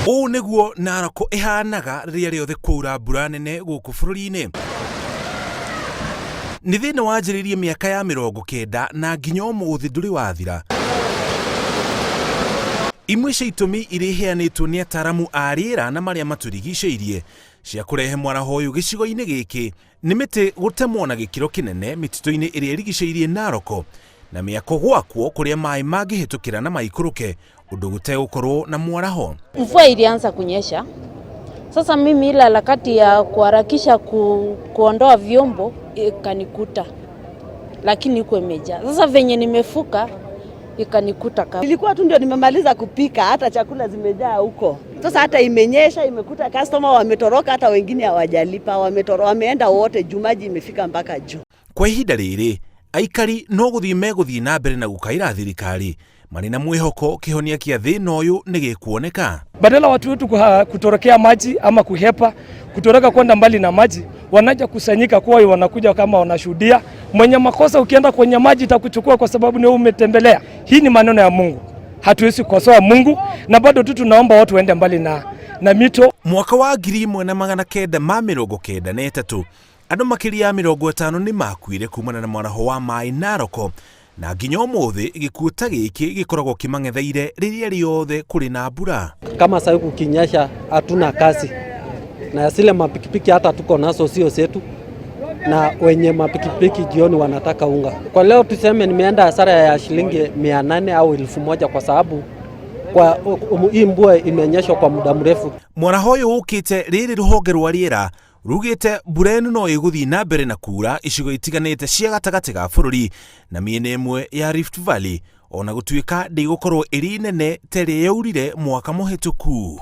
Ũũ nĩguo Narok ĩhanaga rĩrĩa rĩothe kwaura mbura nene gũkũ bũrũri-inĩ. Nĩ thĩna wanjĩrĩirie mĩaka ya 90 na nginya ũmũthĩ ndũrĩ wathira. Imwe cia itũmi iria iheanĩtwo nĩ ataramu a rĩera na marĩa matũrigicĩirie cia kũrehe mwaraho ũyũ gĩcigo-inĩ gĩkĩ nĩ mĩtĩ gũtemwo na gĩkĩro kĩnene mĩtitũ-inĩ ĩrĩa ĩrigicĩirie Narok na mĩako gwakwo kũrĩa maĩ mangĩhĩtũkĩra na maikũrũke ũndũ gũtegũkorwo na mwaraho. Mvua ilianza kunyesha. Sasa mimi ile harakati ya kuharakisha kuondoa vyombo ikanikuta, lakini iko imejaa. Sasa venye nimefuka ikanikuta kama Ilikuwa tu ndio nimemaliza kupika, hata chakula zimejaa huko. Sasa hata imenyesha, imekuta customer wametoroka, hata wengine hawajalipa, wametoroka, wameenda wote juu maji imefika mpaka juu. Kwa ihinda rĩrĩ aikari no gũthiĩ megũthiĩ na mbere na gũkaĩra thirikari marĩ na mwĩhoko kĩhonia kĩa thĩna ũyũ nĩ gĩkuoneka. Badala watu wetu kutorokea maji ama kuhepa kutoroka kwenda mbali na maji, wanaja kusanyika kwa wanakuja kama wanashuhudia. Mwenye makosa ukienda kwenye maji itakuchukua kwa sababu ni wewe umetembelea. Hii ni maneno ya Mungu, hatuwezi kukosoa Mungu, na bado tu tunaomba watu waende mbali na mito. Mwaka wa 1993 andũ makĩria ya 50 nĩ makuire kumana na mwaraho wa maĩ Narok na nginya ũmũthĩ gĩkuũ ta gĩkĩ gĩkoragwo kĩmang'etheire rĩrĩa rĩothe kũrĩ na mbura. Kama sasa kukinyesha hatuna kazi, na zile mapikipiki hata tuko nazo sio zetu, na wenye mapikipiki jioni wanataka unga. Kwa leo tuseme nimeenda hasara ya shilingi 800 au 1000 kwa sababu kwa hii mvua imenyesha kwa muda mrefu. Mwaraho ũyũ ũkĩte rĩrĩ rũhonge rwa rĩera rugĩte mbura ĩno no ĩgũthiĩ na mbere na kura icigo itiganĩte cia gatagatĩ ga bũrũri na mĩena ĩmwe ya Rift Valley ona gũtuĩka ndĩgũkorwo ĩrĩ nene ta ĩrĩa yaurire mwaka mũhĩtũku.